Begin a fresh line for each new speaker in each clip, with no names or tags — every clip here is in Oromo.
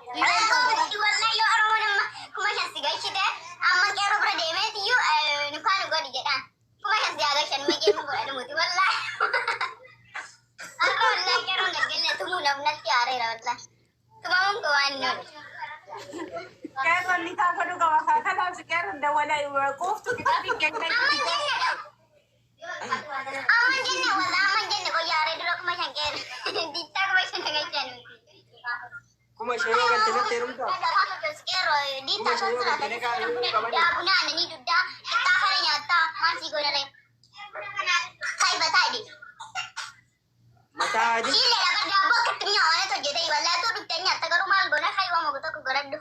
Wallahi yoo Oromoon amma 5,000 si galchite amma qeerroo bira deemeetiyyuu nu kaan godhi jedhaan. 5,000 si haa galchan mee geemu godhanu muti wallahi. Har'a wallahi qeerroon galgalle tumuu natti aareera wallahi. Tumamuun koo waan hin oolle.
Qeerroon ni kaa godhuu qaba. Kanaaf qeerroon dawwalaa quuftu kitaabii kennaa.
Amma hin jenne amma hin jenne wallahi amma hin jenne qoyyaaree dura 5,000 qeerroo dittaa 5,000 galchan nuti.
5,000 yoo galte natti heerumtaa? 5,000 yoo galte ni kaa'uu qabani.
Buna aannanii dugdaa qixxaa kana nyaattaa maal sii godhare? Saayiba taa'e.
Mataa adii.
Shiillee lafa daabboo akkatti mi'aawu anatu hojjete wallahi tuu dhuftee nyaatta garuu maal goona hayiwaa mogu tokko godhadhu.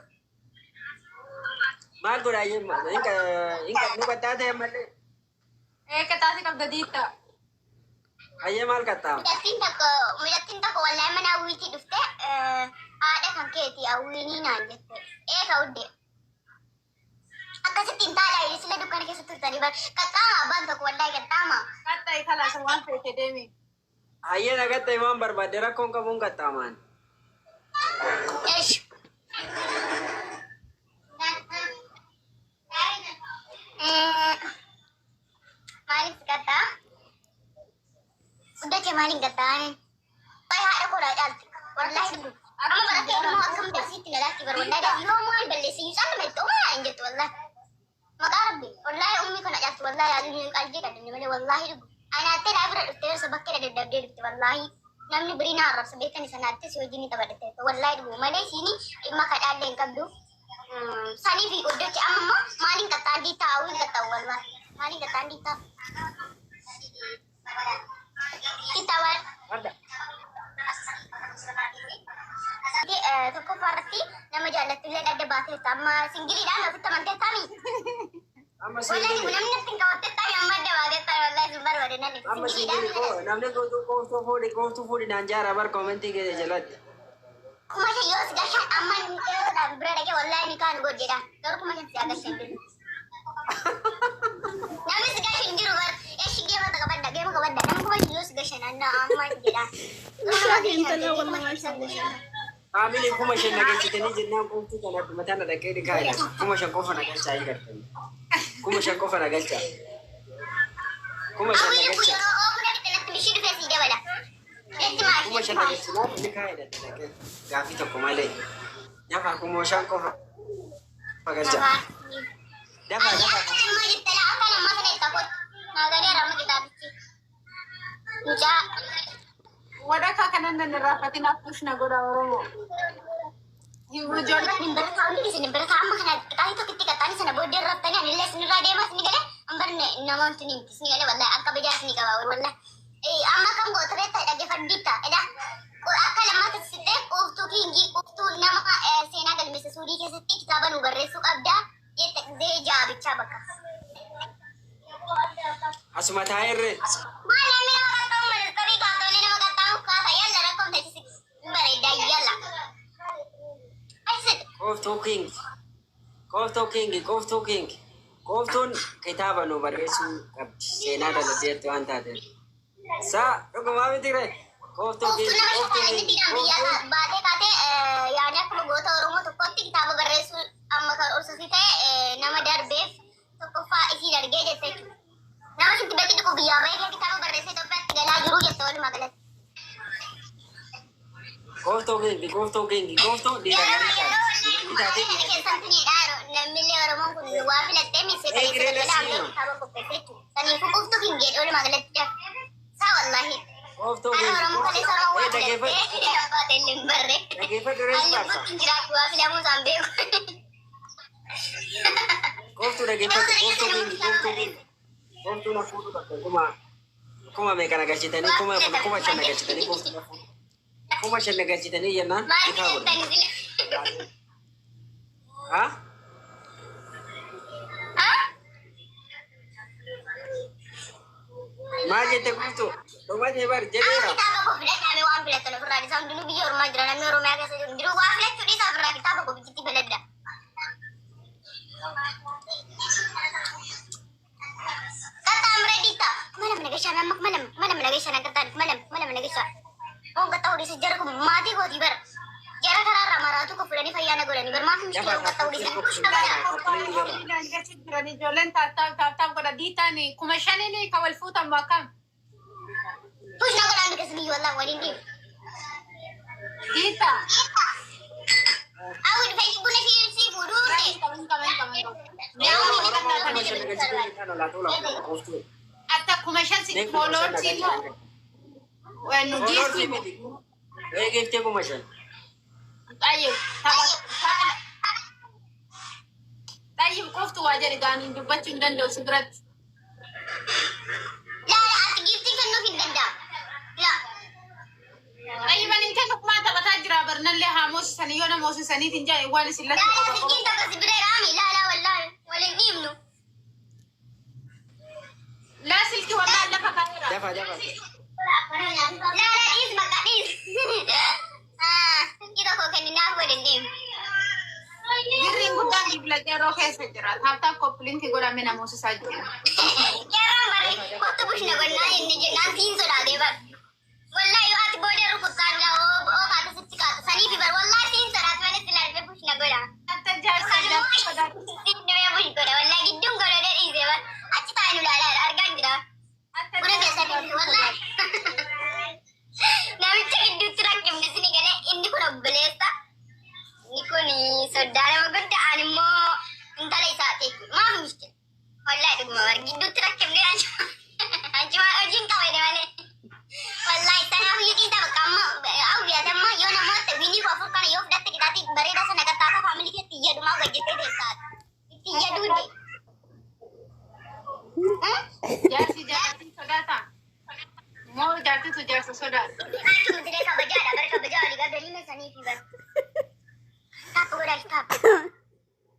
Maal godhaa hin qaxxaa ta'e ammallee.
Ee qixaati qabda diitta.
Hayyee maal qaxxaama?
Mucattiin tokko wallahi mana hawwiitii dhufte haadha kan keeti hawwiinii naan jette. Eeka udde. Akkasitti hin taala sila dukkana keessa turtanii bar qaxxaama abbaan tokko wallahi qaxxaama.
Qaxxa'i kalaasa waan feete deemi.
Hayyee na qaxxa'i waan barbaadde rakkoon qabuun qaxxaamaan.
Eesh. Maaliif si qaxxaa? Guddache maaliin qaxxaa? Wayi haadha koodhaa caalti. Wallahi dhugu. Amma barattee immoo akkam dasiitti na laatti bar wallahi yoo maal balleesse iyyuu caalma itti uumaa hin jettu wallahi. Maqaa rabbi wallahi ummi kana caalti wallahi yaadni qalbii qabdi malee wallahi dhugu. Anaattee naa bira dhuftee yeroo bakkee dadhabdee dhufte wallahi. Namni birii na arrabsa beekan isa naattee si wajjin ni taphadhatte wallahi dhugu malee isiini dhimma kadhaallee hin qabdu. Sanii fi guddachi amma immoo maaliin qaxxaan diittaa hawwiin qaxxaawu wallahi. Maaliin qaxxaan diittaa? Diittaa waan
Adda.
Tokkoffaa irratti nama jaallattullee adda baateetta amma singiliidhaan ofitti amanteettaami.
Amma
Wallahi
siingilii.
namni natti hin qabatteetta amma adda baateetta wallahi sun barbaade namni
Amma
singiliidhaan.
siingilii koo namni guutuu qooftuu fuudhi qooftuu fuudhi naan jaara bar koomentii kee jalatti.
5,000 yoo si gashan amma qeerroodhaan bira dhaqee wallahi ni kaan godh jedhaan garuu 5,000 si gashan jiru. Namni si gashan jiru bar eshi geema qabadda geema qabadda namni 5,000 yoo si gashan anna amma jedhaan.
Family 5,000 na galchitanii jennaan qooftuu kana mataa na dhaqee ni kaa'edha. 5,000 qofa na galchaa hin gartanii. 5,000 qofa na galchaa. 5,000 na
Hawwi
galchaa.
yeroo oofuu dhaqxe natti bishii dhufee sii dabala. Itti
5,000 na
maashii.
galchinaan ni kaa'edha dhaqee gaafii tokko malee. Dafa 5,000 qofa galchaa. Dafa dafa.
Akka namaa jettala akka namaa sana itti hafuutti. Naagalee ramma kitaabtichi. Mucaa.
Wadakkaa kanan nan irraanfatin aftush na godha Oromoo. Ijoollee
Isin bira taa'u isin bira taa'u amma kana qixaatii tokkitti qaxxaanii sana booddee raftanii ani illee isinirraa deemaa isin galee ambar namoonni ni miti isin galee wallahi akka bajaa isin qaba wallahi. Amma kam goota beektaa dhaggeeffadhiitta edha. Akka lammaatti sittee quuftuu kiingii quuftuu nama seenaa galmeessa suudii keessatti kitaaba nu barreessuu qabdaa jette zee jaabichaa bakka.
Asuma taa'erree.
Maal namni nama qaxxaamu manastarii kaatonni nama qaxxaamu kaasa yalla rakkoon teessisi hin bareedaa yalla. Achitti.
Qooftuu king. Qooftuu king. Qooftuu king. Qooftuun kitaaba nu barreessuu qabdi. Seenaa dalateetti waan taateef. Saa dhugumaa miti ree. Qooftuu
Quuftuu
king.
nama
Qooftuu king.
shakkalanittiidhaan biyyaa
Qooftuun
baatee kaatee yaada akkuma goota Oromoo tokkotti kitaaba barreessuu amma kan ursasii ta'e nama darbeef tokkoffaa isiin argee jette jechuudha. Nama sitti beekti dhufu biyyaa bahee kitaaba barreessee Itoophiyaatti galaa jiru jette walumaa galatti.
Qooftuu king. Qooftuu king. Qooftuu dhiira
Yeroo
garii
yeroo
taate. Dubartii taatee
kana
dhiira.
keessatti namnillee Oromoon kun waa filattee misee
Ee
kaleessa
giree
galgala
nasiima.
ammoo kitaaba qopheesse jechuudha. Saniifuu quuftuu hin jedhe walumaa galatti jira. Saa wallahi.
Qooftuu
Ana
king.
Oromoo kaleessa Oromoo
Ee
waa
dhaggeeffadhu.
filattee abbaa ta'e illee hin barre.
Dhaggeeffadhu rees
Ani
baarsa.
lubbuutti hin jiraatu waa filamuu isaan beeku.
Qooftuu dhaggeeffadhu. Qooftuu king. Qooftuu king. Qooftuu na fuudhu qabda. Kuma meeqa na galchitanii 5,000 na galchitanii qooftuu na fuudhu. 5,000 na galchitanii jennaan
Maal
nikaa godhan.
filattan sila?
Ha?
Ha?
Maal jette qooftuu? Dhumatee bar
Amma
jedheera.
kitaaba koo filadhaa waan filattan ofirraa dhiisaa hundinuu biyya ormaa jira namni Oromiyaa keessa jiru hundinuu waa filachuu dhiisaa ofirraa kitaaba koo bichitti filadha. Qaxxaamuree diitaa 2,000 nagashaa amma 2,000 2,000 nagashaa na qaxxaani 2,000 2,000 nagashaa. Oon qaxxaa hodhiisa jara kun maatii kootii bara. Jara karaarraa maraatu ko fudhanii fayyaa na godhanii bar maaf
Dafa
mishkila qaxxa'uu dhiisan.
Ijoolleen taaptaap taaptaap godha diitaan 5,000 ka wal fuutan akkam.
Push na godhaan biqiltuu wallah waliin deemu.
Diita.
Awwi fayyii buna si fuudhuu ta'e.
Oromoo 5,000 galchitee kan olaa tola qooftuu.
Atta 5,000 si fooloorsi immoo nu
Fooloorsi
giiftii
miti. Ee giftee 5,000.
Xayyib xayyib qoftu waa jedhi gaaniin dubbachuu hin danda'u si biratti.
Laala ati giiftii kennuuf hin danda'amu. Laa.
Xayyiban hin kennu kumaa taphataa jira barnallee haa moosisanii yoo nama moosisaniitiin jaa waan isin latti
Laala
qofa qofa.
silkiin tokko si bira raami laala wallahi waliin dhiibnu.
Laa silkii walaa lafa kaa'eera.
Dafa dafa.
Laala dhiis maqaa dhiis. Silkii tokko kenninaaf waliin dhiibnu.
Birriin guddaan jibla qeerroo keessa jira. Taaptaap koppilinkii godhamee nama moosisaa jira.
Qeerroon barri kottu bushna gonnaa inni jennaan siin sodaatee bar. Wallahi yoo ati booda rukuttaan laa oo kaata sitti kaatu saniifi bar wallahi siin sodaatu malee si laalfee bushna godha.
Atta jaarsa jaarsa sodaatu.
Siin bush godha wallahi gidduun godhee dhiisee bar achi taa'ee nu ilaalaa jira argaa jira.
Atta
Buna
jaarsa
keessatti
jaarsa
wallahi.
sodaatu.
Namicha gidduutti rakkifne sini galee inni kun obboleessa. Inni kun soddaa nama guddaa ani immoo intala isaati. Maaf mishkila? Wallahi dhuguma bar gidduutti rakkifne achumaa hojiin qabate malee. Wallahi tanaaf iyyuu dhiisaa bakka amma hawwiyaata amma yoo namoota wiinii koo afur kana yoo fudhatte qixaatii bareedaa sana qaxxaata faamilii keetti iyyadumaa hojjettee teessaati. Itti iyyaduu de.
Jaarsi jaarsi sodaata. Moo jaartitu jaarsa sodaata.
Achuma diree kabajaadha bara kabajaa walii qabdanii meesanii fi bara. Taappa godhaa taappa.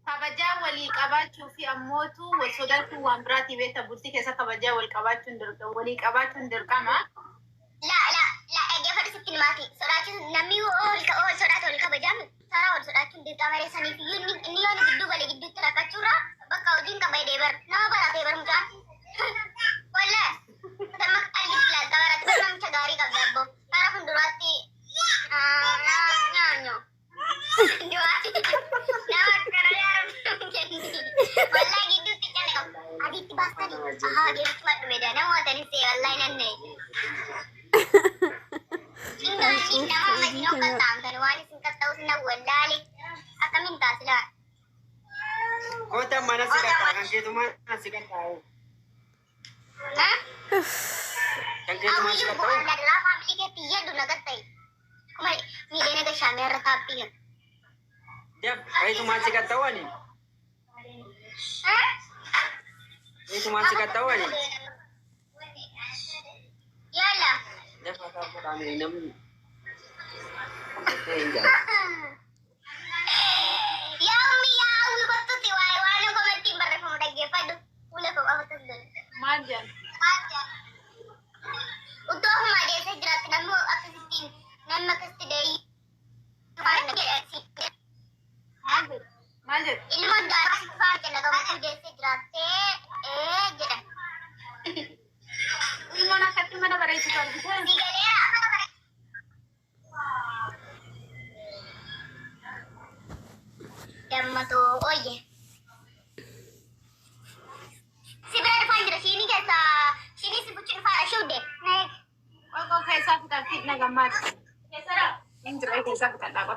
Kabajaa walii qabaachuu fi ammootu wal sodaachuu waan biraati beekta bultii keessa kabajaa wal qabaachuun dirqama walii qabaachuun dirqama.
La la la dhaggeeffadhu sitti himaati. Sodaachuun namni ol ol sodaata ol kabajamu taraa ol sodaachuun dirqama saniif iyyuu inni inni yoo gidduu galee gidduutti rakkachuurra bakka hojiin qaba jedhee bar nama baratee bar mucaan. Wallah nama qalbitti ilaalta baratti bar namicha gaarii qabda abbo. Karaa fuulduraatti nyaanyo. Nama akkana yaaru kenni. Wallahi gidduutti canne qabu. Adiitti baastanii ahaa deebitti madhume daa nama waatanii see wallahi nannee. Ingaani nama ammas qaxxaamtan waan isin qaxxa'us na wallaale akkamiin taasila.
Kota mana si qaxxaa kan keetumaa si qaxxaa'u. Kan keetumaa si
Awwiyyuu
qaxxaa'u.
bu'aan daldalaa faamilii keetti iyyadhu na qaxxa'i. Kuma miidhagina gashaamee irra taappii.
Daf keetumaa si qaxxaa'u ani. Keetumaa si qaxxaa'u ani.
Yalla.
Dafa taappa namni. Hin jaalatu.
Yaa ummi yaa hawwi kottutti waa'ee waan komentiin barreeffamu dhaggeeffadhu. Fuula koo qofatu godhu.
Maal jedhan?
Utuu ofuma deessee jiraatti namni akkasittiin namni akkasitti deeyi.
Maal jedhu? Maal jedhu?
Ilmoon gaarii faan kenna qabu deessee jiraattee ee jedhan.
Ilmoon akkatti mana bareechitu argitee?
Si galeera. Dammatoo ooyye. Si bira dhufaan jira shiinii keessaa shiinii si buchi dhufaadha shuudde. Na eegi.
Qoqqoo keessaa fixan fitna gammaati. Keessadha? Hin jira keessaa fixan dhaaba.